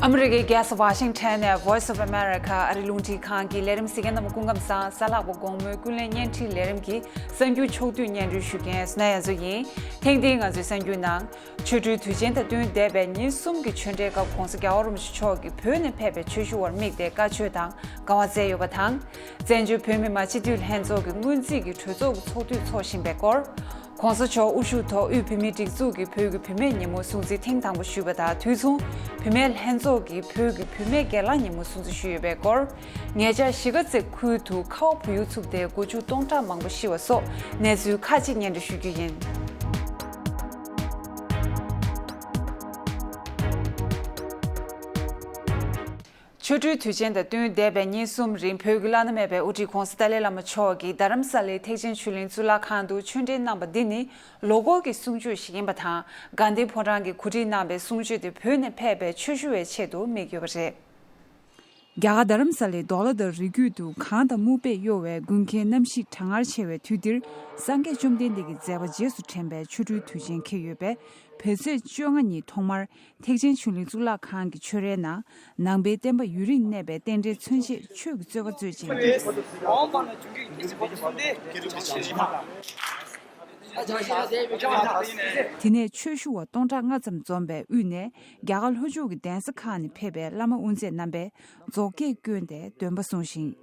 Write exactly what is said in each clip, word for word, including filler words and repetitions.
ཨ་མི་རི་ཀའི་རྒྱལ་ས་ཝ་ཤིང་ཊོན་ནས་Voice of America ཨ་རི་རླུང་འཕྲིན་ཁང་གི་ལས་རིམ་གཟིགས་མཁན་རྣམས་སྐུ་ཁམས་བཟང་། གཟའ་ལྷག་པ་དགོང་མོའི་ཀུན་གླེང་བརྙན་འཕྲིན་ལས་རིམ་གྱི་གསར་འགྱུར་ཕྱོགས་བསྡུས་སྙན་སྒྲོན་ཞུ་མཁན་སྣ་ཡ་མཚོ་ཡིན། ཐེངས་འདིའི་ང་ཚོའི་གསར་འགྱུར་ནང་། ཆོ་འཕྲུལ་དུས་ཆེན་དང་བསྟུན་འདས་པའི་ཉིན་གསུམ་གྱི་ཆོས་འབྲེལ་སྐབས་༧གོང་ས་༧རྒྱལ་བ་རིན་པོ་ཆེ་མཆོག་གིས་བོད་ནས་ཕེབས་པའི་ཆོས་ཞུ་བར་དམིགས་ཏེ་བཀའ་ཆོས་དང་བཀའ་དབང་སྩལ་ཡོད་པ་དང་། བཙན་བྱོལ་བོད་མི་མང་སྤྱི་འཐུས་ལྷན་ཚོགས་ཀྱི་སྔོན་རྩིས་ཀྱི་གྲོས་ཚོགས་ཀྱི་ཚོགས་དུས་འཚོགས་བཞིན་པའི་སྐོར། ༧གོང་ས་མཆོག་དབུ་བཞུགས་ཐོག་དབུས་བོད་མིའི་སྒྲིག་འཛུགས་ཀྱིས་བོད་ཀྱི་བུད་མེད་ཉིན་མོ་སྲུང་བརྩི་ཐེངས་དང་པོ་ཞུས་པ་དང་། དུས་མཚུངས་བུད་མེད་ལྷན་ཚོགས་ཀྱིས་བོད་ཀྱི་བུད་མེད་སྒེར་ལངས་ཉིན་མོ་སྲུང་བརྩི་ཞུས་ཡོད་པའི་སྐོར། ཉེ་ཆར་གཞིས་ཀ་རྩེ་ཁུལ་དུ་ཁ་བ་བུ་ཡུག་འཚུབས་ཏེ་སྒོ་ཕྱུགས་སྟོང་ཕྲག་མང་པོ་ཤི་བ་སོགས་གནས་ཚུལ་ཁག་ཅིག་སྙན་སྒྲོན་ཞུ་རྒྱུ་ཡིན། ཆོ་འཕྲུལ་དུས་ཆེན་དང་བསྟུན་འདས་པའི་ཉིན་གསུམ་རིང་བོད་ཀྱི་བླ་ན་མེད་པའི་དབུ་ཁྲིད་༧གོང་ས་ཏཱ་ལའི་བླ་མ་མཆོག་གིས་རྡ་རམ་ས་ལའི་ཐེག་ཆེན་ཆོས་གླིང་གཙུག་ལག་ཁང་དུ་ཆོས་འབྲེལ་གནང་པ་འདི་ནི་ལོ་འཁོར་གྱི་གསུང་ཆོས་ཤིག་ཡིན་པ་དང་། དགའ་ལྡན་ཕོ་བྲང་གིས་གོ་སྒྲིག་གནང་བའི་གསུང་ཆོས་དེ་བོད་ནས་ཕེབས་པའི་ཆོས་ཞུ་བའི་ཆེད་དུ་དམིགས་ཡོད་པ་རེད། རྒྱ་གར་རྡ་རམ་ས་ལའི་རྡོ་ལ་དང་རི་རྒྱུད་དུ་གངས་དང་སྨུག་པས་གཡོ་བའི་དགུན་ཁའི་གནམ་གཤིས་གྲང་ངར་ཆེ་བའི་དུས་འདིར། སངས་རྒྱས་བཅོམ་ལྡན་འདས་ཀྱི་མཛད་པ་རྗེས་སུ་དྲན་པའི་ཆོ་འཕྲུལ་དུས་ཆེན་འཁེལ་ཡོད་པས། བོད་ཚེས་བཅོ་ལྔ་ཉིན་ཐོག་མར་ཐེག་ཆེན་ཆོས་གླིང་གཙུག་ལག་ཁང་གི་ཆོས་རའི་ནང་། ནང་པའི་བསྟན་པ་ཡུན་རིང་གནས་པའི་རྟེན་འབྲེལ་མཚོན་ཆེད་ཆོས་ཀྱི་རྩོད་པ་རྩོད་ཅིང་། དེ་ནས་ཆོས་ཞུ་བ་སྟོང་ཕྲག་ལྔ་ཙམ་འཛོམས་པའི་དབུས་ནས། རྒྱ་གར་ལྷོ་ཕྱོགས་ཀྱི་གདན་ས་ཁག་ནས་ཕེབས་པའི་བླ་མ་དབུ་མཛད་རྣམ་པས་རྫོགས་སྐྱེས་བསྐྱོན་ཏེ་འདོན་པ་གསུངས་ཤིང་།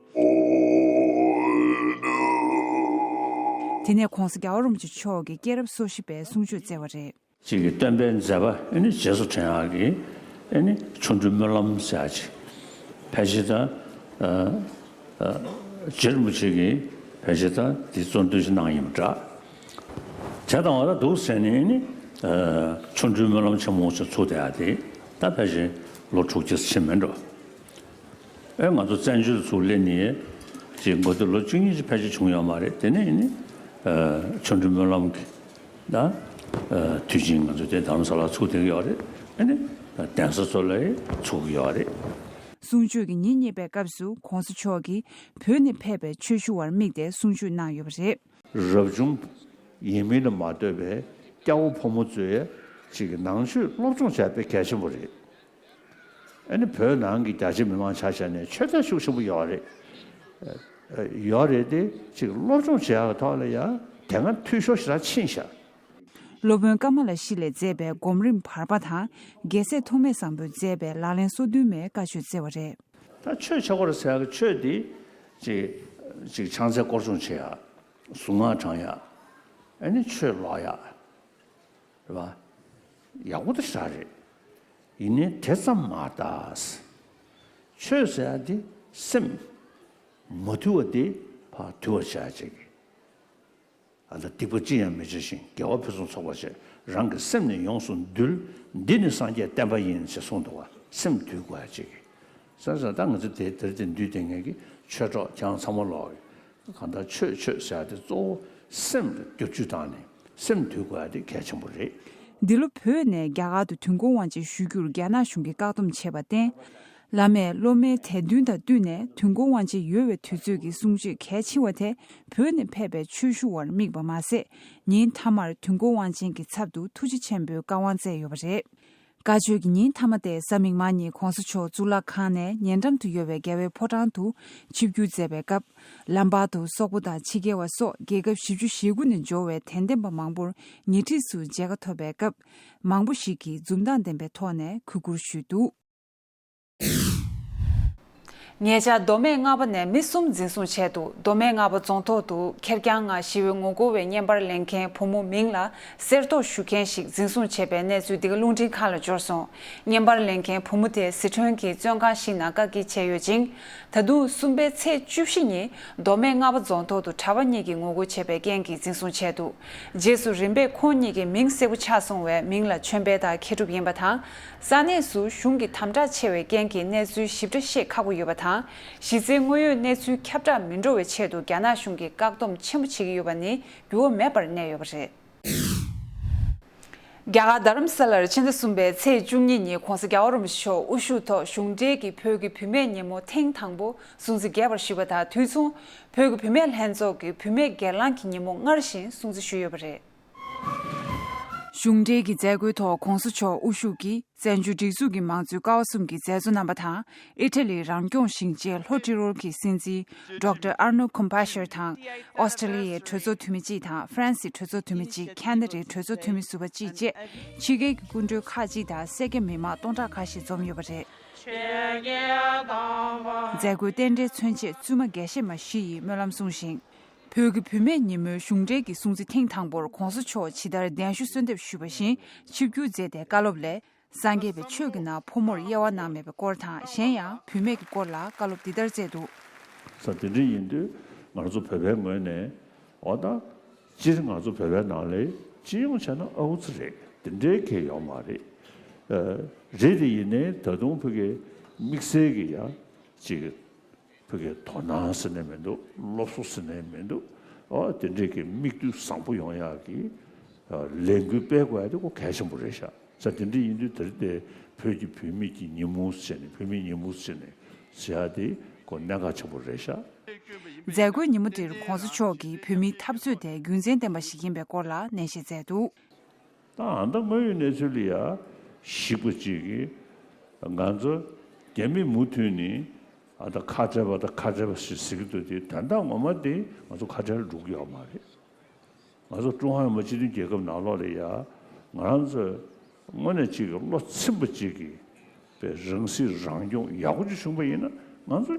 དེ་ནས་༧གོང་ས་༧རྒྱལ་བ་རིན་པོ་ཆེ་མཆོག་གིས་སྐྱེས་རབས་སོ་བཞི་པའི་གསུང་ཆོས་སྩལ་བ་རེད། གཅིག་གི་སྟོན་པའི་མཛད་པ་ཨེ་ནི་རྗེས་སུ་དྲན་ཡག་གི་ཨེ་ནི་ཆོ་འཕྲུལ་སྨོན་ལམ་ཟེར་ཡག་ཅིག་ཕལ་ཆེར་ད་ཨ་ཨ་རྗེ་རིན་པོ་ཆེ་གིས་ཕལ་ཆེར་ད་འདི་གཙོ་འདོན་ཞིག་གནང་ཡིན་པ་འདྲ། བྱས་ཙང་བ་ད་འདུག་ཟེར་ནས་ཨེ་ནི་ཨ་ཆོ་འཕྲུལ་སྨོན་ལམ་ཆེན་མོ་ཞིག་ཚུགས་བསྡད་ཡག་དེ་ད་ཕལ་ཆེར་ལོ་དྲུག་ཅུ་ཕྱིན་མིན་འགྲོ། ཨེ་ང་ཚོ་བཙན་བྱོལ་དུ་ཚུར་སླེབས་ནས་ཅིག་འགོ་དེ་ལོ་བཅུ་གཉིས་ཅིག་ཕལ་ཆེར་བྱུང་ཡོད་མ་རེད། དེ་ནས་ཨེ་ནི་ཨ་ཆོ་འཕྲུལ་སྨོན་ལམ་གྱི་ད་ཨ་དུས་ཆེན་ང་ཚོ་དེ་རྡ་རམ་ས་ལར་ཚུགས་བསྡད་ཀྱི་ཡོད་རེད། ཨེ་ནི་གདན་ས་ཚོ་ལ་ཚུགས་ཀྱི་ཡོད་རེད། གསུང་ཆོས་ཀྱི་ཉིན་གཉིས་པའི་སྐབས་སུ་༧གོང་ས་མཆོག་གིས་བོད་ནས་ཕེབས་པའི་ཆོས་ཞུ་བར་དམིགས་ཏེ་གསུང་ཆོས་གནང་ཡོད་པ་རེད། རབ་བྱུང་ཡིན་མིན་ལ་མ་ལྟོས་པའི་སྐྱ་བོ་ཕོ་མོ་ཚོས་ཅིག་གི་ནང་ཆོས་སློབ་སྦྱོང་བྱས་པའི་གལ་ཆེན་པོ་རེད། ཨ་ནི་བོད་ནང་གི་རྒྱ་ཆེ་མི་མང་ཆ་བཞག་ནས་ཆོས་དད་ཤུགས་ཆེན་པོ་ཡོད་རེད། ཡོད་རེད་དེ་ཅིག་སློབ་སྦྱོང་བྱེད་ཡག་ཐོག་ལ་ཡང་དེ་སྔ་འཐུས་ཤོར་ཞེ་དྲག་ཕྱིན་ཤག་སློབ་དཔོན་ཀ་མ་ལ་ཤཱི་ལས་མཛད་པའི་སྒོམ་རིམ་བར་པ་དང་རྒྱལ་སྲས་ཐོགས་མེད་བཟང་པོས་མཛད་པའི་ལག་ལེན་སོ་བདུན་མའི་བཀའ་ཆོས་སྩལ་བ་རེད། ད་ཆོས་ཆོས་སྐོར་ཟེར་ཡག་གི་ཆོས་དེ་ཅིག་ཅིག་ཕྱག་འཚལ་སྐོར་སྦྱོང་བྱེད་ཡག་གཟུངས་སྔགས་བགྲང་ཡག་ཨ་ནི་ཆོས་ཀློག་ཡག་རེད་བ། ཡག་པོ་དེ་ཞེ་དྲག་རེད། ཡིན་ནའི་དེ་ཙམ་མ་རེད་ད། ཆོས་ཟེར་ཡག་དེ་སེམས་མ་དུལ་བ་དེ་ཕར་དུལ་བར་བྱ་བྱེད་ཀྱི། ཨ་ད་སྡིག་པ་ཅི་ཡང་མི་བྱ་ཞིང་། དགེ་བ་ཕུན་སུམ་ཚོགས་པར་བྱེད། རང་གི་སེམས་ནི་ཡོངས་སུ་འདུལ། འདི་ནི་སངས་རྒྱས་བསྟན་པ་ཡིན། ཞེས་གསུངས་འདུག་བ། སེམས་དུལ་དགོས་ཡག་ཅིག་གི། ས་ས་ད་ང་ཚོ་དེ་དེར་དེ་འདུས་དེ་ངེད་ཀྱི་ཆོས་གྲོགས་ཁྱེད་རང་ཚང་མ་ལོག་གི་གང་ལྟར་ཆོས་ཆོས་ཟེར་ཡག་དེ་གཙོ་བོ་སེམས་ལ་བསྒྱུར་བཅོས་བཏང་ནས་སེམས་དུལ་དགོས་ཡག་དེ་གལ་ཆེན་པོ་རེད། འདི་ལོ་བོད་ནས་རྒྱ་གར་དུ་དུས་འཁོར་དབང་ཆེན་ཞུ་རྒྱུར་རྒྱ་ནག་གཞུང་གིས་བཀག་སྡོམ་བྱས་པར་བརྟེན། བླ་མས་སློབ་མའི་དད་འདུན་དང་བསྟུན་ནས་དུས་འཁོར་དབང་ཆེན་ཡོལ་བའི་དུས་ཚོད་ཀྱི་གསུང་ཆོས་གལ་ཆེ་བ་དེ་བོད་ནས་ཕེབས་པའི་ཆོས་ཞུ་བར་དམིགས་པ་མ་ཟད། ཉིན་མཐའ་མར་དུས་འཁོར་དབང་ཆེན་གྱི་ཚབ་ཏུ་ཐུགས་རྗེ་ཆེན་པོའི་བཀའ་དབང་སྩལ་ཡོད་པ་རེད། བཀའ་ཆོས་ཀྱི་ཉིན་མཐའ་མ་དེ་གཟའ་མིག་དམར་ཉིན་༧གོང་ས་མཆོག་གཙུག་ལག་ཁང་ནས་ཉེ་འགྲམ་དུ་ཡོད་པའི་རྒྱལ་བའི་ཕོ་བྲང་དུ་ཆིབས་བསྒྱུར་མཛད་པའི་སྐབས། ལམ་བར་དུ་སོག་པོ་དང་ཕྱི་རྒྱལ་བ་སོགས་རྒྱལ་ཁབ་བཞི་བཅུ་ཞེ་དགུ་ནས་འབྱོར་བའི་དད་ལྡན་པ་མང་པོར་ཉེ་འཁྲིས་སུ་མཇལ་ཁ་ཐོབ་པའི་སྐབས། མང་པོ་ཞིག་གིས་འཛུམ་མདངས་ལྡན་པའི་ཐོག་ནས་གུས་བཀུར་ཞུས་འདུག་ཉེ་ཆར་མདོ་སྨད་རྔ་པ་ནས་མི་གསུམ་འཛིན་བཟུང་བྱས་འདུག་མདོ་སྨད་རྔ་པ་རྫོང་ཐོག་ཏུ་ཁེར་རྐྱང་ངང་ཞི་བའི་ངོ་རྒོལ་བའི་བརྙན་པར་ལེན་མཁན་བུ་མོ་མིང་ལ་གསེར་མདོག་ཞུ་མཁན་ཞིག་འཛིན་བཟུང་བྱས་པའི་གནས་ཚུལ་འདི་ག་རླུང་འཕྲིན་ཁང་ལ་འབྱོར་སོང་། བརྙན་པར་ལེན་མཁན་བུ་མོ་དེ་སི་ཁྲོན་གྱི་བཙོན་ཁང་ཞིག་ནང་བཀག་སྐྱིལ་བྱས་ཡོད་ཅིང་། ད་དུང་གསུམ་པའི་ཚེས་བཅུ་བཞི་ཉིན་མདོ་སྨད་རྔ་པ་རྫོང་ཐོག་ཏུ་གྲྭ་པ་གཉིས་ཀྱིས་ངོ་རྒོལ་བྱས་པའི་རྐྱེན་གྱིས་འཛིན་བཟུང་བྱས་འདུག་རྗེས་སུ་རིམ་པས་ཁོང་གཉིས་ཀྱི་མིང་གསལ་པོ་ཆགས་སོང་བས། མིང་ལ་ཆོས་འཕེལ་དང་མཁས་གྲུབ་ཡིན་པ་དང་། ས་གནས་སུ་གཞུང་གི་དམ་དྲག་ཆེ་བའི་རྐྱེན་གྱིས་གནས་ཚུལ་ཞིབ་ཕྲ་ཤེས་ཁག་པོ་ཡོད་པ་དང་། གཞི་རྩའི་དངོས་ཡོད་གནས་ཚུལ་ཁྱབ་བསྒྲགས་མི་འགྲོ་བའི་ཆེད་དུ་རྒྱ་ནག་གཞུང་གིས་བཀག་སྡོམ་ཆེན་པོ་བྱེད་ཀྱི་ཡོད་པ་ནི་འགྱུར་བ་མེད་པར་གནས་ཡོད་པ་རེད། རྒྱ་གར་རྡ་རམ་ས་ལར་ཕྱི་ཟླ་གསུམ་པའི་ཚེས་བཅུ་གཉིས་ཉིན་༧གོང་ས་༧རྒྱལ་བ་རིན་པོ་ཆེ་མཆོག་དབུ་བཞུགས་ཐོག་གཞུང་འབྲེལ་གྱི་བོད་ཀྱི་བུད་མེད་ཉིན་མོ་ཐེངས་དང་པོ་སྲུང་བརྩི་རྒྱས་པར་ཞུས་པ་དང་། དུས་མཚུངས་བོད་ཀྱི་བུད་མེད་ལྷན་ཚོགས་ཀྱིས་བུད་མེད་སྒེར་ལངས་ཀྱི་ཉིན་མོ་སྔར་བཞིན་སྲུང་བརྩི་ཞུས་ཡོད་པ་རེད། གཞུང་འབྲེལ་གྱི་མཛད་སྒོའི་ཐོག་༧གོང་ས་མཆོག་དབུ་བཞུགས་ཀྱིས་བཙན་བྱོལ་སྒྲིག་འཛུགས་ཀྱི་མང་གཙོའི་ཀ་བ་གསུམ་གྱི་མཛད་གཙོ་རྣམ་པ་དང་། ཨི་ཊ་ལིའི་རང་སྐྱོང་ཞིང་ཆེན་ལྷོ་ཏི་རོལ་གྱི་སྲིད་འཛིན་ཌོག་ཊར་ཨར་ནོ་ཁོམ་པ་ཤར་དང་། ཨོ་སི་ཀྲི་ལི་ཡའི་གྲོས་ཚོགས་འཐུས་མི་གཅིག་དང་། ཧྥ་རན་སིའི་གྲོས་ཚོགས་འཐུས་མི་གཅིག་ཁ་ན་ཌའི་གྲོས་ཚོགས་འཐུས་མི་ཟུར་པ་གཅིག་བཅས། ཕྱི་རྒྱལ་གྱི་སྐུ་མགྲོན་ཁག་ཅིག་དང་། སེར་སྐྱ་མི་མང་སྟོང་ཕྲག་ཁ་ཤས་འཛོམས་ཡོད་པ་རེད། མཛད་སྒོའི་རྟེན་འབྲེལ་མཚོན་ཆེད་བཙུན་མ་དགེ་བཤེས་མ་བཞི་ཡིས་སྨོན་ལམ་གསུངས་ཤིང་། བོད་ཀྱི་བུད་མེད་ཉིན་མོའི་གཞུང་འབྲེལ་གྱི་སྲུང་བརྩི་ཐེངས་དང་པོར་༧གོང་ས་མཆོག་ཇི་ལྟར་གདན་ཞུ་གསོལ་འདེབས་ཞུས་པ་བཞིན་ཆིབས་བསྒྱུར་མཛད་དེ་བཀའ་སློབ་ལས། སངས་རྒྱས་པའི་ཆོས་ཀྱི་ནང་ཕོ་མོར་དབྱེ་བ་གནང་མེད་པའི་སྐོར་དང་། གཞན་ཡང་བུད་མེད་ཀྱི་སྐོར་ལ་བཀའ་སློབ་འདི་ལྟར་སྩལ་འདུག། ས་དེ་འདྲ་ཡིན་དུས་ང་ཚོ་བོད་པའི་ངོས་ནས་འོ་ད་སྤྱིར་ང་ཚོ་བོད་པའི་ནང་ལ་སྤྱི་ཡོངས་བྱས་ན་ཨ་ཁུ་ཚོ་རེད། དེ་འདྲའི་གལ་ཡོད་མ་རེད། ཨ། རེད་དེ་ཡིན་ནའི་ད་དུང་ཕ་གི་དམིགས་བསལ་གྱི་ཡ་ཅིག་ཕ་གི་དོ་སྣང་ཟེར་ནས་མི་འདུག། སློབ་གསོ་ཟེར་ནས་མི་འདུག། ཨ། དེ་འདྲའི་གི་མིག་ལྟོས་བཟང་པོ་ཡོང་ཡག་གི་ཨ་ལས་འགུལ་སྤེལ་དགོས་ཡ་དེ་ཁོ་གལ་ཆེན་པོ་རེད་ཤག། ས་དེ་འདྲ་ཡིན་དུས་དེར་དེ་བོད་ཀྱི་བུད་མེད་ཀྱི་ཉིན་མོ་ཟེར་ནས་བུད་མེད་ཉིན་མོ་ཟེར་ནས་ཟེར་ཡ་དེ་ཁོ་གནད་འགག་ཆེན་པོ་རེད་ཤག། མཛད་སྒོའི་ཉིན་མོ་དེར་༧གོང་ས་མཆོག་གིས་བོད་མིའི་འཐབ་རྩོད་དེ་རྒྱུ་མཚན་ལྡན་པ་ཞིག་ཡིན་པའི་སྐོར་ལ་ནན་བཤད་མཛད་འདུག། ད་ཨ་ད་དངོས་ཡོད་གནས་ཚུལ་ལ་ཡ་གཞིགས་པ་ཅིག་གིས་ང་ཚོ་རྒྱ་མི་མུ་མཐུད་ནས་ཨ་ད་ཁ་བྲལ་བ་དང་ཁ་བྲལ་བ་ཞེས་ཟེར་གྱི་འདུག་དེ་དོན་དག་ངོ་མ་དེ་ང་ཚོ་ཁ་བྲལ་འགྲོ་གི་ཡོད་མ་རེད། ང་ཚོ་ཀྲུང་ཧྭ་མི་དམངས་སྤྱི་མཐུན་རྒྱལ་ཁབ་ནང་ལོགས་ལ་ཡ་ང་རང་ཚོ་དངོས་གནས་གཅིག་གི་བློ་ཚིམ་པ་གཅིག་གིས་པའི་རང་སྲིད་རང་སྐྱོང་ཡག་པོ་ཅིག་བྱུང་པ་ཡིན་ན་ང་ཚོ་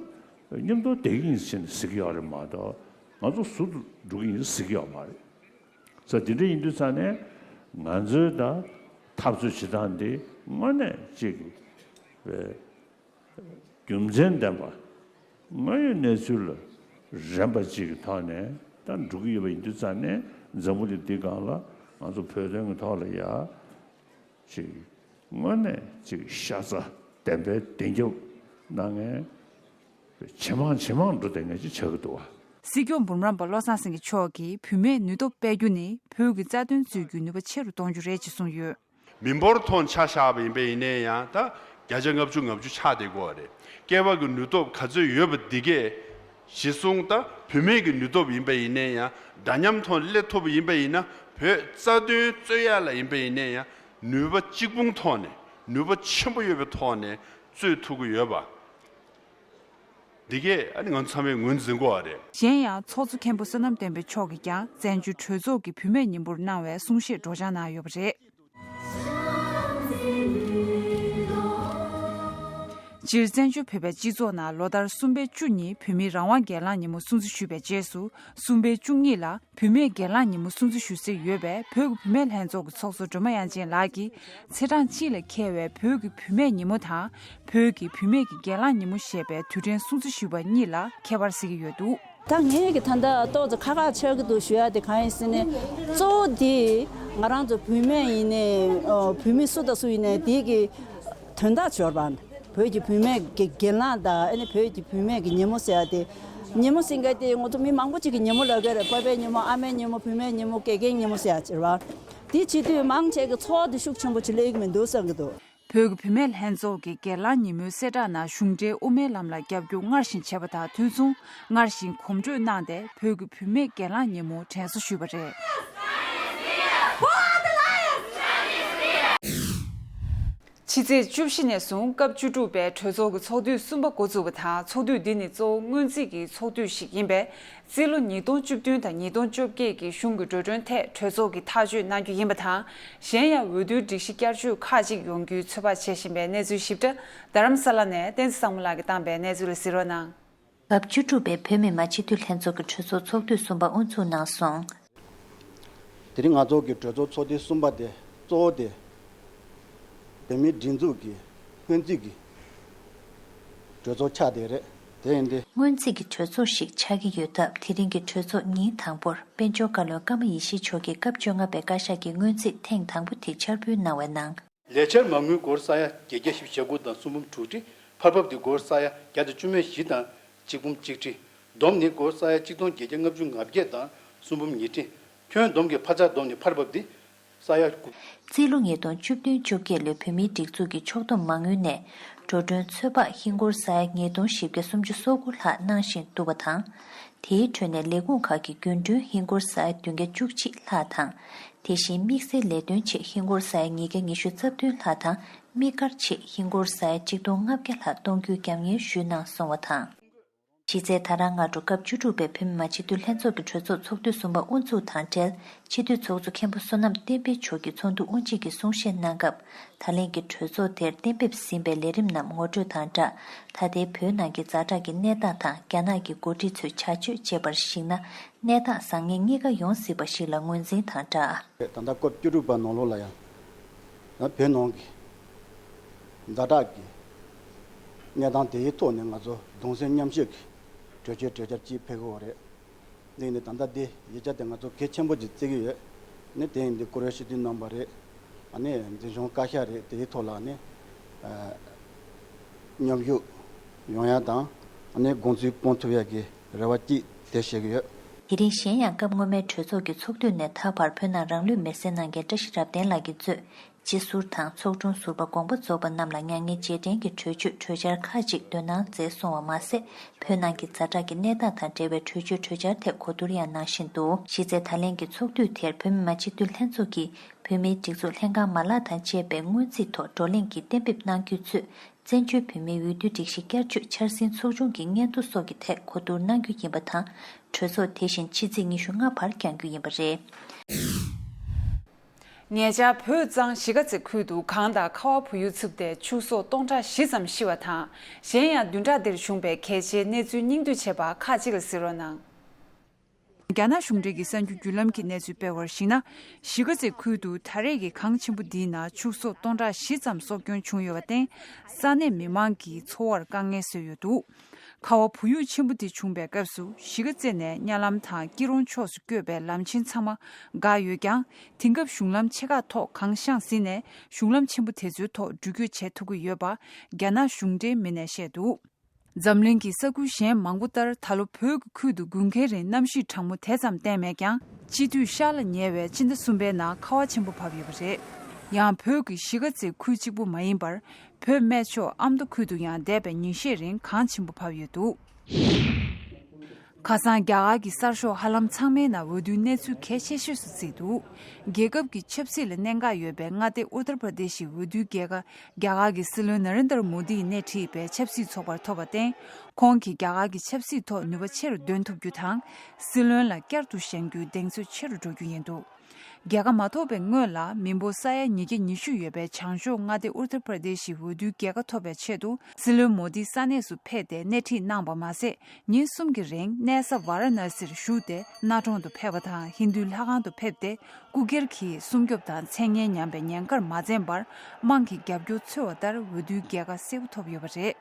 མཉམ་དུ་བསྡད་ཀྱི་ཡིན་ཟེར་ནས་ཟེར་གྱི་ཡོད་རེད་མ་གཏོགས་ང་ཚོ་ཟུར་དུ་འགྲོ་གི་ཡིན་ཟེར་གྱི་ཡོད་མ་རེད། ས་དེ་འདྲ་ཡིན་དུས་ཙང་ནས་ང་ཚོའི་ད་འཐབ་རྩོད་བྱེད་སྟངས་འདི་དངོས་གནས་གཅིག་གི་པའི་རྒྱུ་མཚན་ལྡན་པ། དངོས་ཡོད་གནས་ཚུལ་ལ་རན་པ་གཅིག་གི་ཐོག་ནས་ད་འགྲོ་གི་ཡོད་པ་ཡིན་དུས་ཙང་ནས་འཛམ་བུ་གླིང་འདི་སྒང་ལ་ང་ཚོ་བོད་དོན་གྱི་ཐོག་ལ་ཡ་ཅིག་དངོས་གནས་ཅིག་ཤ་ཚ་བདེན་པའི་བདེན་རྒྱབ་གནང་མཁན་ཇེ་མང་ཇེ་མང་འགྲོ་བསྡད་མཁན་ཅིག་ཆགས་ཀྱི་འདུག་བ། སྲིད་སྐྱོང་འབུམ་རམས་པ་བློ་བཟང་སེང་གེ་མཆོག་གིས་བུད་མེད་ནུས་སྟོབས་སྤེལ་རྒྱུ་ནི་བོད་ཀྱི་རྩ་དོན་རྩོད་རྒྱུའི་ནུས་པ་ཆེ་རུ་གཏོང་རྒྱུ་རེད་ཅེས་གསུངས་ཡོད། མི་འབོར་ཐོག་ཆ་བཞག་པ་ཡིན་པ་ཡིན་ནའི་ཡང་ད་བརྒྱ་ཆ་ལྔ་བཅུ་ང་བཅུ་ཆགས་བསྡད་ཀྱི་ཡོད་རེད། སྐྱེས་པ་གི་ནུས་སྟོབས་ག་ཚོད་ཡོད་པ་འདི་གས་གཞི་བཟུང་ད་བུད་མེད་ཀྱི་ནུས་སྟོབས་ཡིན་པ་ཡིན་ནའི་ཡང་འདྲ་མཉམ་ཐོག་སླེབས་ཐུབ་པ་ཡིན་པ་ཡིན་ན་བོད་རྩ་དོན་རྩོད་ཡ་ལ་ཡིན་པ་ཡིན་ནའི་ཡང་ནུས་པ་གཅིག་པུའི་ཐོག་ནས་ནུས་པ་ཆེན་པོ་ཡོད་པའི་ཐོག་ནས་རྩོད་ཐུབ་ཀྱི་ཡོད་པ། འདི་གས་ཨ་ནི་ང་ཚོ་ཚང་མས་ངོས་འཛིན་དགོས་པ་རེད། གཞན་ཡང་ཚོགས་གཙོ་མཁན་པོ་བསོད་ནམས་བསྟན་འཕེལ་མཆོག་གིས་ཀྱང་བཙན་བྱོལ་གྲོས་ཚོགས་ཀྱི་བུད་མེད་ཉིན་མོར་གནང་བའི་གསུང་བཤད་སྒྲོག་སྦྱང་གནང་ཡོད་པ་རེད། སྤྱིར་བཙན་བྱོལ་བོད་པའི་སྤྱི་ཚོགས་ནང་ལོ་ལྟར་གསུམ་པའི་བཅུ་གཉིས་བོད་མིའི་རང་དབང་སྒེར་ལངས་ཉིན་མོ་སྲུང་བརྩི་ཞུས་པའི་རྗེས་སུ་གསུམ་པའི་བཅུ་གཉིས་ལ་བུད་མེད་སྒེར་ལངས་ཉིན་མོ་སྲུང་བརྩི་ཞུ་སྲོལ་ཡོད་པས། བོད་ཀྱི་བུད་མེད་ལྷན་ཚོགས་ཀྱི་ཚོགས་གཙོ་སྒྲོལ་མ་དབྱངས་ཅན་ལགས་ཀྱིས་ཚེས་གྲངས་གཅིག་ལ་འཁེལ་བའི་བོད་ཀྱི་བུད་མེད་ཉིན་མོ་དང་། བོད་ཀྱི་བུད་མེད་ཀྱི་སྒེར་ལངས་ཉིན་མོ་ཞེས་པའི་དུས་དྲན་སྲུང་བརྩི་ཞུས་པ་གཉིས་ལ་ཁྱད་པར་གསལ་གྱི་ཡོད་འདུག། ད་ངས་ཀྱི་ད་ལྟ་ཏོག་ཙམ་ཁག་ཁག་ཆགས་ཀྱི་འདུག་ཞུ་ཡ་དེ་གང་ཡིན་ཟེར་ན། གཙོ་བོ་དེ་ང་རང་ཚོ་བུད་མེད་ཡིན་ནའི་ཨ་བུད་མེད་སུ་དང་སུ་ཡིན་ནའི་དེ་གི་དོན་དག་འབྱོར་བ། བོད་ཀྱི་བུད་མེད་ཀྱི་སྒེར་ལངས་དང་ཨ་ནི་བོད་ཀྱི་བུད་མེད་ཀྱི་ཉིན་མོ་ཟེར་ཡ་དེ། ཉིན་མོ་ཟེར་མཁན་དེ་ང་ཚོ་མི་མང་པོ་ཅིག་གི་ཉིན་མོ་ལབ་ཀྱི་རེད། པ་ཕའི་ཉིན་མོ། ཨ་མའི་ཉིན་མོ། བུད་མེད་ཉིན་མོ། དགེ་རྒན་ཉིན་མོ་ཟེར་ཡ་ཅིག་རེད་བ། དེ་བྱེད་དུས་མང་ཆེ་གི་ཚོར་བ་དེ་ཤུགས་ཆེན་པོ་ཅིག་སླེབས་ཀྱི་མི་འདུག་བསམ་གྱི་འདུག། བོད་ཀྱི་བུད་མེད་ལྷན་ཚོགས་ཀྱི་སྒེར་ལངས་ཉིན་མོའི་གསལ་བསྒྲགས་ནང་གཞུང་འབྲེལ་དབུ་མའི་ལམ་ལ་རྒྱབ་སྐྱོར་སྔར་བཞིན་བྱས་པ་དང་དུས་མཚུངས་སྔར་བཞིན་གོམ་བགྲོད་གནང་སྟེ་བོད་ཀྱི་བུད་མེད་སྒེར་ལངས་ཉིན་མོ་དྲན་གསོ་ཞུས་པ་རེད། ཕྱི་ཚེས་བཅུ་བཞི་ནས་བཟུང་སྐབས་བཅུ་དྲུག་པའི་གྲོས་ཚོགས་ཀྱི་ཚོགས་དུས་གསུམ་པ་འགོ་བཙུགས་པ་དང་། ཚོགས་དུས་འདི་ནི་གཙོ་བོ་སྔོན་རྩིས་ཀྱི་ཚོགས་དུས་ཤིག་ཡིན་པས། རྩིས་ལོ་ཉིས་སྟོང་བཅུ་བདུན་དང་ཉིས་སྟོང་བཅོ་བརྒྱད་ཀྱི་གཞུང་གི་འགྲོ་གྲོན་ཐད་གྲོས་ཚོགས་ཀྱིས་ཐག་གཅོད་གནང་རྒྱུ་ཡིན་པ་དང་། གཞན་ཡང་འོས་བསྡུའི་སྒྲིག་གཞི་བསྐྱར་བཅོས་ཁག་ཅིག་ཡོང་རྒྱུའི་ཚོད་དཔག་བྱེད་བཞིན་པའི་གནས་ཚུལ་ཞིབ་ཕྲ་རྡ་རམ་ས་ལ་ནས་བསྟན་འཛིན་བཟང་མོ་ལགས་ཀྱིས་བཏང་པའི་གནས་ཚུལ་ལ་གཟིགས་རོགས་གནང་། སྐབས་བཅུ་དྲུག་པའི་བོད་མི་མང་སྤྱི་འཐུས་ལྷན་ཚོགས་ཀྱི་གྲོས་ཚོགས་ཚོགས་དུས་གསུམ་པ་དབུ་འཛུགས་གནང་སོང་། དེ་རིང་ང་ཚོ་གི་གྲོས་ཚོགས་ཚོགས་དུས་གསུམ་པ་དེ་གཙོ་བོ་དེ་བོད་མིའི་སྒྲིག་འཛུགས་ཀྱི་སྔོན་རྩིས་ཀྱི་གྲོས་ཚོགས་ཆགས་བསྡད་རེད། དེ་ཡིན་དུས། སྔོན་རྩིས་ཀྱི་གྲོས་ཚོགས་ཤིག་ཆགས་ཀྱི་ཡོད་སྟབས། དེ་རིང་གི་གྲོས་ཚོགས་ཉིན་དང་པོར་དཔལ་འབྱོར་བཀའ་བློན་ཀརྨ་ཡེ་ཤེས་མཆོག་གིས་སྐབས་བཅོ་ལྔ་པའི་བཀའ་ཤག་གི་སྔོན་རྩིས་ཐེངས་དང་པོ་དེ་འཆར་འབུལ་གནང་བའི་ནང་། ལས་འཆར་མ་དངུལ་སྒོར་ས་ཡ་བརྒྱད་བརྒྱ་བཞི་བཅུ་ཞེ་དགུ་དང་གསུམ་འབུམ་དྲུག་ཁྲི། འཕར་འབབ་དེ་སྒོར་ས་ཡ་བརྒྱ་དང་བཅུ་མེད་བཞི་དང་གཅིག་འབུམ་གཅིག་ཁྲི། བསྡོམས་ནི་སྒོར་ས་ཡ་གཅིག་སྟོང་བརྒྱད་བརྒྱ་ལྔ་བཅུ་ང་བརྒྱད་དང་གསུམ་འབུམ་ཉིས་ཁྲི། ཁྱོན་བསྡོམས་ཀྱི་ཕར་ཚད་བསྡོམས་ནི་འཕར་འབབ་དེ་ས་ཡ་དགུ། རྩིས་ལོ་ཉིས་སྟོང་བཅུ་བདུན་བཅོ་བརྒྱད་ལོའི་བོད་མིའི་སྒྲིག་འཛུགས་ཀྱི་ཕྱོགས་བསྡོམས་མ་དངུལ་ནས་འགྲོ་གྲོན་ཚོད་དཔག་ཧིན་སྒོར་ས་ཡ་ཉིས་སྟོང་བཞི་བརྒྱ་སུམ་ཅུ་སོ་དགུ་ལྷག་གནང་བཞིན་འདུག་པ་དང་། དེའི་ཁྲོད་ནས་ལས་ཁུངས་ཁག་གི་རྒྱུན་གྲོན་ཧིན་སྒོར་ས་ཡ་བདུན་བརྒྱ་བཅུ་གཅིག་ལྷག་དང་། དེ་བཞིན་དམིགས་བསལ་ལས་དོན་ཆེད་ཧིན་སྒོར་ས་ཡ་ཉིས་བརྒྱ་ཉི་ཤུ་རྩ་བདུན་ལྷག་དང་། དམིགས་བཀར་ཆེད་ཧིན་སྒོར་ས་ཡ་གཅིག་སྟོང་ལྔ་བརྒྱ་ལྷག་གཏོང་རྒྱུའི་རྒྱབ་གཉེར་ཞུས་གནང་སོང་བ་དང་། གཞི་རྩའི་ད་རང་སྔ་དྲོ་སྐབས་བཅུ་དྲུག་པའི་བོད་མི་མང་སྤྱི་འཐུས་ལྷན་ཚོགས་ཀྱི་གྲོས་ཚོགས་ཚོགས་དུས་གསུམ་པ་དབུ་འཛུགས་དང་འབྲེལ། སྤྱི་འཐུས་ཚོགས་གཙོ་མཁན་པོ་བསོད་ནམས་བསྟན་འཕེལ་མཆོག་གིས་ཚོགས་འདུ་དབུ་འབྱེད་ཀྱི་གསུང་བཤད་གནང་སྐབས། ད་ལན་གྱི་གྲོས་ཚོགས་དེར་གཏན་འབེབས་ཟིན་པའི་ལས་རིམ་རྣམས་ངོ་སྤྲོད་དང་སྦྲགས། ད་ལྟའི་བོད་ནང་གི་ཛ་དྲག་གི་གནས་སྟངས་དང་། རྒྱ་ནག་གི་འགོ་ཁྲིད་ཚོའི་བྱ་སྤྱོད་བཅས་པར་གཞིགས་ན། གནས་སྟངས་བཟང་ངན་གཉིས་ཀ་ཡོང་སྲིད་པ་ཞིག་ལ་ངོས་འཛིན་དང་སྦྲགས། ད་ལྟ་སྐབས་བཅུ་དྲུག་པ་ནང་ལོགས་ལ་ཡང་། ད་བོད་ནང་གི་ཛ་དྲག་གི་གནས་སྟངས་དེའི་ཐོག་ནས་ང་ཚོ་གདུང་སེམས་མཉམ་སྐྱེད་ཀྱི་གྲོས་ཆོད་གྲོས་འཆར་གཅིག་ཕེབས་ཀྱི་ཡོད་རེད། འདི་ནི་ད་ལྟ་འདི་ཡིག་ཆ་དེ་ང་ཚོ་གལ་ཆེན་པོ་ཅིག་བརྩི་གི་ཡོད། ནི་དེ་ཡིན་དུས་བཀུར་འོས་སྤྱི་འཐུས་རྣམ་པ་རེད། ཨ་ནི་འཛིན་སྐྱོང་བཀའ་ཤག་རེད། དེའི་ཐོག་ལ་ནི་ཨ་མཉམ་ཞུགས་ཡོང་ཡ་དང་། ཨ་ནི་དགོངས་ཚུལ་སྤུངས་ཐུབ་ཡ་གི་རེ་བ་གཅིག་དེ་བཞེས་ཀྱི་ཡོད། དེ་རིང་གཞན་ཡང་སྐབས་སྔོན་མའི་གྲོས་ཚོགས་ཀྱི་ཚོགས་དུས་ནས་ད་བར་བོད་ནང་རང་ལུས་མེར་སྲེག་གནང་མཁན་བཀྲ་ཤིས་རབ་བརྟན་ལགས་ཀྱིས་གཙོས། སྤྱི་ཟུར་དང་ཚོགས་དྲུང་ཟུར་པ་དགོངས་པ་རྫོགས་པ་རྣམས་ལ་མྱ་ངན་རྗེས་དྲན་གྱི་གྲོས་ཆོད་གྲོས་འཆར་ཁག་ཅིག་འདོན་གནང་མཛད་སོང་བ་མ་ཟད། བོད་ནང་གི་ཛ་དྲག་གི་གནས་སྟངས་དང་འབྲེལ་བའི་གྲོས་ཆོད་གྲོས་འཆར་ཐད་གོ་བསྡུར་ཡང་གནང་བཞིན་འདུག་གཞི་རྩའི་ད་ལན་གྱི་ཚོགས་དུས་དེར་བོད་མི་མང་སྤྱི་འཐུས་ལྷན་ཚོགས་ཀྱིས་བོད་མིའི་སྒྲིག་འཛུགས་ལྷན་ཁང་མ་ལག་དང་བཅས་པའི་སྔོན་རྩིས་ཐོག་བགྲོ་གླེང་གི་གཏན་འབེབས་གནང་རྒྱུ་གཙོས། བཙན་བྱོལ་བོད་མིའི་འོས་བསྡུ་སྒྲིག་གཞི་བསྐྱར་བཅོས་འཆར་ཟིན་ཚོགས་ཆུང་གི་སྙན་ཐོ་སོགས་ཀྱི་ཐད་གོ་བསྡུར་གནང་རྒྱུ་ཡིན་པ་དང་། གྲོས་ཚོགས་དེ་བཞིན་ཕྱི་ཚེས་ཉི་ཤུ་ལྔ་བར་འགྱངས་རྒྱུ་ཡིན་པ་རེད། ཉེ་ཆར་བོད་གཙང་གཞིས་ཀ་རྩེ་ཁུལ་དུ་གངས་དང་ཁ་བ་བུ་ཡུག་འཚིག་སྟེ་ཕྱུགས་ཟོག་སྟོང་ཕྲག་བཞི་ཙམ་ཤི་བ་དང་། གཞན་ཡང་བདུན་ཕྲག་འདིར་བྱུང་བའི་གལ་ཆེའི་གནས་ཚུལ་སྙིང་བསྡུས་བྱས་པ་ཁག་ཅིག་ལ་གཟིགས་རོགས་གནང་། རྒྱ་ནག་གཞུང་འབྲེལ་གྱི་གསར་འགྱུར་བརྒྱུད་ལམ་གྱིས་གནས་ཚུལ་སྤེལ་བར་གཞིགས་ན། གཞིས་ཀ་རྩེ་ཁུལ་དུ་ད་རེས་ཀྱི་གངས་ཆེན་པོ་འདིའི་ནང་ཕྱུགས་ཟོག་སྟོང་ཕྲག་བཞི་ཙམ་སྲོག་སྐྱོན་བྱུང་ཡོད་པར་བརྟེན། ས་གནས་མི་མང་གི་འཚོ་བར་དཀའ་ངལ་བཟོས་ཡོད་འདུག་ཁ་བ་བུ་ཡུག་ཆེན་པོ་དེ་བྱུང་བའི་སྐབས་སུ་གཞིས་ཀ་རྩེ་ནས་གཉའ་ལམ་དང་སྐྱིད་རོང་ཕྱོགས་སུ་བསྐྱོད་པའི་ལམ་ཆེན་ཚང་མ་འགག་ཡོད་ཀྱང་། དེང་སྐབས་གཞུང་ལམ་ཆེ་ཁག་ཐོག་གངས་བཤངས་ཟིན་ནས་གཞུང་ལམ་ཆེན་པོ་དེ་ཚོའི་ཐོག་འགྲུལ་སྐྱོད་བྱེད་ཐུབ་ཀྱི་ཡོད་པ་རྒྱ་ནག་གཞུང་འབྲེལ་མི་སྣས་བཤད་འདུག་འཛམ་གླིང་གི་ས་ཁུལ་གཞན་མང་པོ་ལྟར་ད་ལོ་བོད་ཀྱི་ཁུལ་དུ་དགུན་ཁའི་རིང་གནམ་གཤིས་གྲང་མོ་དེ་ཙམ་བསྟན་མེད་ཀྱང་། དཔྱིད་དུས་ཤར་ལ་ཉེ་བའི་ཕྱི་ཟླ་གསུམ་པའི་ནང་ཁ་བ་ཆེན་པོ་བབས་ཡོད་པ་རེད། ཡང་བོད་ཀྱི་གཞིས་ཀ་རྩེ་ཁུལ་གཅིག་པུ་མ་ཡིན་པར། བོད་སྨད་ཕྱོགས་ཨ་མདོ་ཁུལ་དུ་ཡང་འདས་པའི་ཉིན་ཤས་རིང་གངས་ཆེན་པོ་བབས་ཡོད་འདུག་ཁ་སང་རྒྱ་གར་གྱི་གསར་ཤོག་ཧ་ལམ་ཚང་མའི་ནང་འོས་བསྡུའི་གནས་ཚུལ་གལ་ཆེ་ཤོས་སུ་བརྩིས་འདུག་རྒྱལ་ཁབ་ཀྱི་ཆབ་སྲིད་ལ་གནད་འགག་ཡོད་པའི་མངའ་སྡེ་ཨུ་ཏར་པར་དེ་ཤི་འོས་བསྡུའི་རྒྱལ་ཁ། རྒྱ་གར་གྱི་སྲིད་བློན་ན་རེན་དར་མོ་དིས་སྣེ་ཁྲིད་པའི་ཆབ་སྲིད་ཚོགས་པར་ཐོབ་པར་བརྟེན། ཁོང་གིས་རྒྱ་གར་གྱི་ཆབ་སྲིད་ཐོག་ནུས་པ་ཆེ་རུ་འདོན་ཐུབ་རྒྱུ་དང་། སྲིད་བློན་ལ་བསྐྱར་དུ་བཞེངས་རྒྱུའི་གདེང་ཚོད་ཆེ་རུ་འགྲོ་རྒྱུ་ཡིན་འདུག་རྒྱལ་ཁ་མ་ཐོབ་པའི་སྔོན་ལ་མི་འབོར་ས་ཡ་ཉིས་བརྒྱ་ཉི་ཤུ་ཡོད་པའི་བྱང་ཕྱོགས་མངའ་སྡེ་ཨུ་ཏར་པར་དེ་ཤི་འོས་བསྡུའི་རྒྱལ་ཁ་ཐོབ་པའི་ཆེད་དུ། སྲིད་བློན་མོ་དི་ས་གནས་སུ་ཕེབས་ཏེ་སྣེ་ཁྲིད་གནང་བ་མ་ཟད། ཉིན་གསུམ་གྱི་རིང་གནས་ས་ཝཱ་ར་ཎ་སིར་བཞུགས་ཏེ། གནའ་གྲོང་དུ་ཕེབས་པ་དང་། ཧིན་རྡུའི་ལྷ་ཁང་དུ་ཕེབས་ཏེ། སྐུ་སྒེར་གྱི་སྲུང་སྐྱོབ་དང་མཚན་སྙན་ཉམས་པའི་ཉེན་ཁར་མ་འཛེམས་པར། དམངས་ཀྱི་རྒྱབ་སྐྱོར་འཚོལ་བ་ལྟར་འོས་བསྡུའི་རྒྱལ་ཁ་གསལ་པོ་ཐོབ་ཡོད་པ་རེད།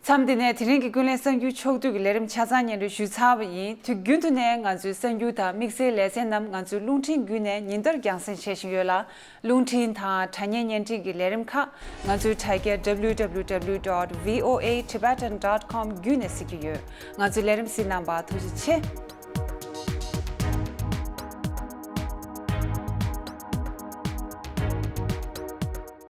མཚམས་འདི་ནས་དེ་རིང་གི་ཀུན་གླེང་གསར་འགྱུར་ཕྱོགས་བསྡུས་ཀྱི་ལས་རིམ་ཆ་ཚང་སྙན་སྒྲོན་ཞུས་ཚར་བ་ཡིན། དུས་རྒྱུན་དུ་ནས་ང་ཚོའི་གསར་འགྱུར་དང་དམིགས་བསལ་ལེ་ཚན་རྣམས་ང་ཚོའི་རླུང་འཕྲིན་བརྒྱུད་ནས་ཉིན་ལྟར་རྒྱང་སྲིང་བྱེད་བཞིན་ཡོད་ལ། རླུང་འཕྲིན་དང་དྲ་བརྙན་བརྙན་འཕྲིན་གྱི་ལས་རིམ་ཁག་ང་ཚོའི་དྲ་རྒྱ་W W W dot V O A Tibetan dot com བརྒྱུད་ནས་གཟིགས་ཀྱི་ཡོད། ང་ཚོའི་ལས་རིམ་གཟིགས་གནང་བར་ཐུགས་རྗེ་ཆེ།